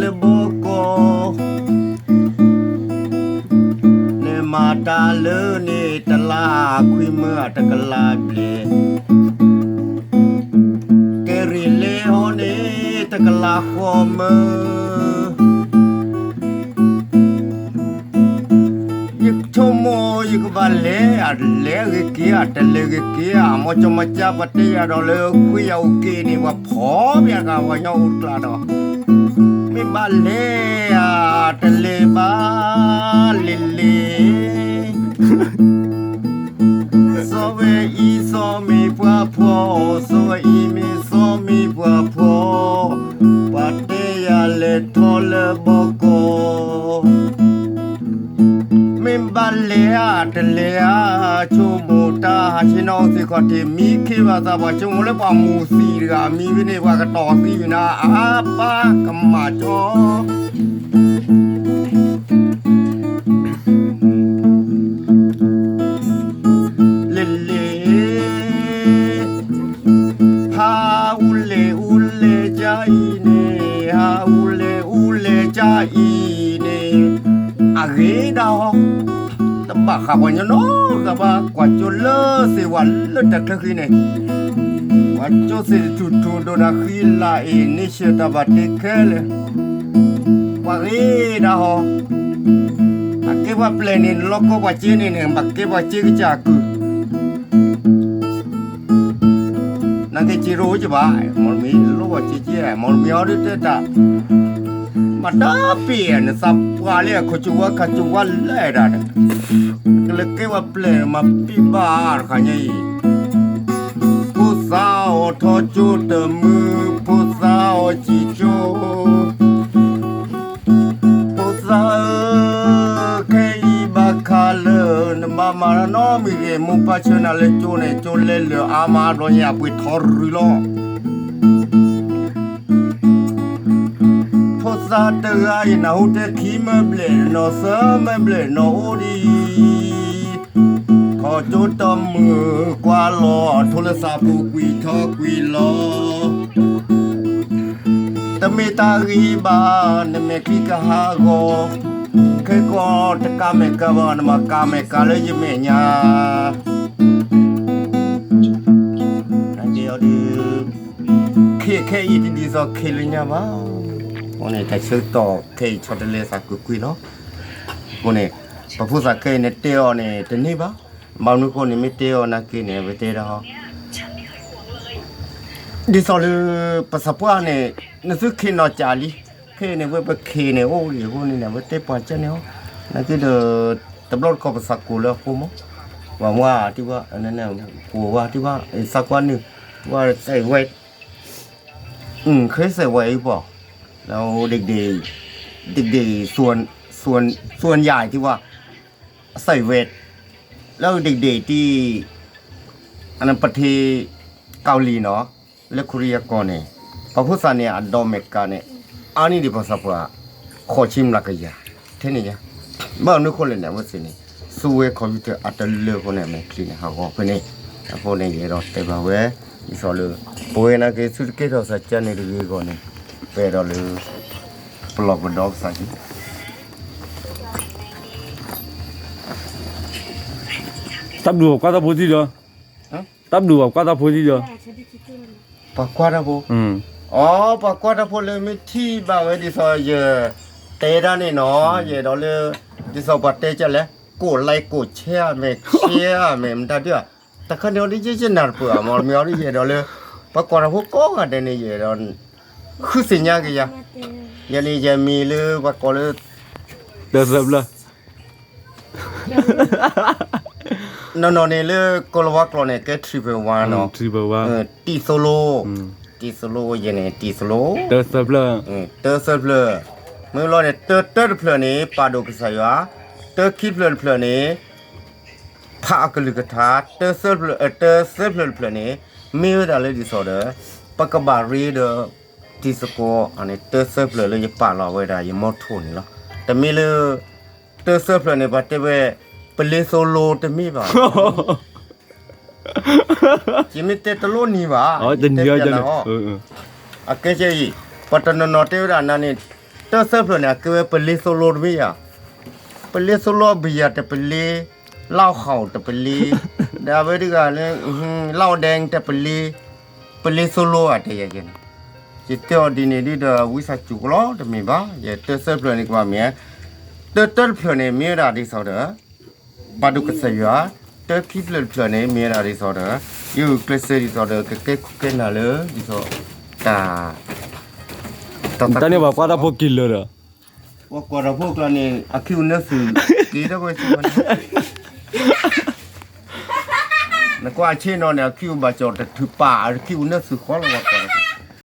လၢဘီကီၢ်, နမၤတၢ်လၢန့ၣ်တလါခွံမၢအတကလးဘျဲၣ်, ကဲရ့ၣ်လဲၤဟီန့ၣ်တကလးဃီမၢ ယဆိကမိၣ်ယကဘၣ်လဲၤ အလဲၤဂ့ၤက့ၤ အတလဲၤဂ့ၤက့ၤ အမီၢ်ကၠီမၤကၠါ ပှၤတဲယၤဒီးလၢခွံယၤအိၣ်က့ၤန့ၣ် ပှၤဖီၣ်ပှၤကပှၤညီအိၣ်ကျါဒီး မ့ၢ်ဘၣ်လဲၤဧါ တလဲၤဘၣ် လ့လ့ စီၤဝဲအံၤစီၤမ့ၢ်ပှၤဖှီၣ်, စီၤဝဲအံၤမ့ၢ်စီၤမ့ၢ်ပှၤဖှီၣ်, ပှၤတဲယၤလဲၤထီၣ်လၢဘီကီၢ်, မ့ၢ်ဘၣ်လဲၤဧါ တလဲၤဧါ, ဆိကမိၣ်တၢ်ဟးဆ့ၣ်နီၤအိၣ်သ့ၣ်ခီၣ်ထံး မံခ့ဘၣ်သး ပှၤဆိကမိၣ်လၢပှၤမူၤသံးတဂၤ မံဖဲန့ၣ် ပှၤကတီၤသံဝံၤနၤ အါပၢ်ကမၣ်ကၠီ လ့လ့ ဟးအူလဲၣ်အူလဲၣ်ကၠါအံၤန့ၣ်, ဟးအူလဲၣ်အူလဲၣ်ကၠါအံၤန့ၣ်, အဂ့ၤဒၣ်ဟီ, တဘၣ်ဃးပှၤညီနီတဂၤဘၣ် ကွၢ်ကၠိလၢသ့ၣ်ဝဲလၢတၢ်ချၢဃံန့ၣ်, ကွၢ်ကၠိသ့ၣ်တထူၣ်ထူၣ်ဒိၣ်နၤဃံလၤအ့ၣ် န့ဆၢၣ်တၢ်ဘၣ်တ့ခဲလၢာ် ပှၤဂ့ၤဒၣ်ဟီ, အကဲပှၤပျဲၢ်န့ၣ် နလီၤကီပှၤစ့န့ၣ်န့ၣ် ဘၣ်ကဲပှၤစ့ကစၢ်အကုၢ် နာ်က့စ့တအိၣ်ကဘၣ်, မီၢ်တမံၤလီၤပှၤစ့ကဲ, မီၢ်တမံၤအီၤဒ်တဲတၢ်, မၤတၢ်ပ့ၤ နသးပှၢ်လၢအခီၣ်ကၠိဝါခါကၠိဝါလဲၣ်ဒၣ်, ကလဲၤကဲပှၤပျဲၢ်မၤပ့ၤဘၣ်တခါညါအံၤ, ဖိသၣ်အီၤထီကၠိတမုာ်, ဖိသၣ်အီၤစံၣ်ကၠိ ဖိသၣ်ဧၢ, ခဲအံၤဘၣ်ခါလၢ နဘၣ်မၤနီတမံၤဂ့ၤ မိၢ်ပၢ်ဆှၢနၤလၢကၠိန့ၣ် ကၠိလဲလၢအါမးဘျီညါ အပှ့ၤထီရုၤလီၤ. ဖိသၣ်တဂၤအံၤ နဟူတဲခံမၢဘျဲၣ်နီၢ်သၢမၢဘျဲၣ်နီၢ်အိၣ်ဒံး, ထီကၠိတမုာ်ကွၢ်လီၤ ထိလၢသးပူၤကွံာ်ထီကွံာ်လီၤ တမ့ၢ်တၢ်ဂ့ၤဘၣ် နမဲာ်ချံကဟးဂီၤ, ခဲကီးတကးမဲာ်ကါဘၣ် နမၤကးမဲာ်ကါလၢယမဲာ်ညါ, နကဲအီၤဒုး, ခ့ခဲအံၤတဒ်သိးခ့လၢညါဘၣ်, အဃိန့ၣ် တၢ်ဆၢကတီၢ်ခဲအံၤဆီတလဲသးကွ့ၢ်ကွ့ၢ်လီၤ, အဃိန့ၣ် ပဖိသၣ်ခဲအံၤန့ၣ်တဲအီၤန့ၣ် တန့ၢ်ဘၣ်, ဘၣ်မနုၤအဃိန့ၣ် မ့ၢ်တဲအီၤနာ်က့န့ၣ် အဝဲတဲဒၣ် ဒ်သိးလၢ ပသးပှၢ်န့ၣ် နသုခ့နီၢ်ကၠးလံ, ခဲအံၤန့ၣ် ဝဲပခ့န့ၣ် အိၣ်ဒံးအဃိန့ၣ် အဝဲတဲပှၤကၢန့ၣ်အီၤ, နာ်က့ဒီး တဘျီတခီၣ်ပသးကိၢ်လၢအဃိမး, ပှၤမၢ်တံၢ်ဝဲ, ကိၢ်ဝဲတံၢ်ဝဲ, သးကွၢ်နုာ်, ဝဲသးဝဲ, ခဲသးဝဲအံၤပှၤ, ဒ်ဒ်, ဒ်ဒ်, သွၣ်ယၤတံၢ်ဝဲ အသးဝဲ, လၢဒ်ဒ်တံၢ်, အနပထ့, ကီၤလံၤနီၤ, လၢခိရံယါကီၢ်န့ၣ်, ပှၤဖိသၣ်န့ၣ် အဒိးမဲာ်ကါန့ၣ်, အါန့ၢ်ဒံးပှၤသးပှၢ်, ဃိးဆံမျးကယၤ, ထဲန့ၣ်ညါ, ဘၣ်မနုၤအဃိလဲၣ်န့ၣ် အဝဲသ့ၣ်န့ၣ်, သူဝဲ computer အတလၢအဃိန့ၣ် အမဲာ်ချံန့ၣ် ဟးဂီၤဖဲန့ၣ်, အဃိန့ၣ် ယအဲၣ်ဒိးတဲဘၣ်ဝဲ, ဒ်သိးလၢ, ပဝဲနာ်က့ သုတကဲထီၣ်သးကၢန့ၣ်တဂ့ၤအဂီၢ်န့ၣ်, ပအဲၣ်ဒိးလၢ ပလီၢ်ပဒီကစၢ်ယွၤ တၢ်ဘျုးပှၤကွၢ်တၢ်ဖိသံဒီး, တၢ်ဘျုးပှၤကွၢ်တၢ်ဖိသံဒီး, ပှၤကွၢ်တၢ်ဖိ, အိ ပှၤကွၢ်တၢ်ဖိလၢမ့ၢ်ထံၣ်ဘၣ်ဝဲဒ်သိးယတဲဒၣ်န့ၣ်နီၤ, ယအဲၣ်ဒိးလၢ, ဒ်သိးပှၤတဲကၢလဲၣ်, ကိးlikeကိးshareမဲာ် shareမဲာ် မတၤဒုးဧါ, တခါန့ၣ်အီၤဒ်ယဲယနၢ်တပၢၢ်ဧါ မ့ၢ်မ့ၢ်အီၤဒ်ယအဲၣ်ဒိးလၢ, ပှၤကွၢ်တၢ်ဖိကိးဂၤဒဲးန့ၣ် ယအဲၣ်ဒိး ဃုသ့ၣ်ညါက့ၤယၤ, ယဲန့ၣ်ယမံၤလၢပှၤကိးလၢ တၢသၢဖျၢၣ်, နီၢ်နီၢ်န့ၣ်လၢကိၤလၤဝါကျိာ်န့ၣ် ကဲ triple one နီၤ, တံၢ်သိလိ, တံၢ်သိလိယဲန့ၣ် တံၢ်သိလိ, တၢသၢဖျၢၣ်, မ့ၢ်လီၤန့ၣ် တၢတၢတဖျၢၣ်န့ၣ် ပာ်ဒိၣ်ကစၢ်ယွၤ, တၢခံဖျၢၣ်တဖျၢၣ်န့ၣ် ဖးအကလုၢ်ကထါ, တၢသၢဖျၢၣ်, တၢသၢဖျၢၣ်တဖျၢၣ်န့ၣ် မ့ၢ်ဝဲဒၣ်လၢဒ်သိးဒီး, ပကဘၣ်ရ့ဒီး, တံၤသကိးန့ၣ် တၢသၢဖျၢၣ်လၢယပာ်လီၤဝဲဒၣ်ယမီထိၣ်န့ၣ်လီၤ. တမ့ၢ်လၢ, တၢသၢဖျၢၣ်န့ၣ် ပှၤတဲဝဲ, ပလ့သိလိတမ့ၢ်ဘၣ် ယမ့ၢ်တဲတလိၣ်နံၤဘၣ်, အကဲကဲအံၤ, ပှၤတနီၤနီၤတဲဝဲဒၣ်နၤန့ၣ်, တၢ်သၢဖျၢၣ်န့ၣ် အကဲဝဲပလ့သိလိတမ့ၢ်ဧါ, ပလ့သိလိအဘယၤတပလ့, လၢၣ်ဃီတပလ့, ဒီးအဝဲတဂၤလၢ လၢၣ်ဒဲတပလ့, ပလ့သိလိအတဲယဲန့ၣ်, ယတဲအီၤဒ်န့ၣ်ဒ်ဒီး ဝံသးစူၤကလီတမ့ၢ်ဘၣ်, ယတၢ်သၢဖျၢၣ်န့ၣ်ကွၢ်မ့ၢ်, တၢ်တၢ်တဖျၢၣ်န့ၣ် မ့ၢ်ဝဲဒၣ်ဒ်သိးဒီး ဘၣ်ဒိကစၢ်ယွၤ, တၢ်ခံဖျၢၣ်တဖျၢၣ်န့ၣ် မ့ၢ်ဝဲဒၣ်ဒ်သိးဒီး ယကျဲးစၢးဒ်သိးဒီး ကကဲခိၣ်ကဲနၢ်လၢ ဒ်သိး တၢ် တၢ်န့ၣ်ဘၣ်ကွၢ်တၢ်ဖိက့ၤလၢာ်ဒီး ပှၤကွၢ်တၢ်ဖိကျါန့ၣ် အခံအိၣ်နၢ်သုးက့တဝဲ, နကွၢ်ဆ့ၣ်နီၤန့ၣ် အခံအိၣ်ဘၣ်ကၠီၣ်တထုးပာ် အခံအိၣ်နၢ်သုးဃီလီၤ ပှၤကွၢ်တၢ်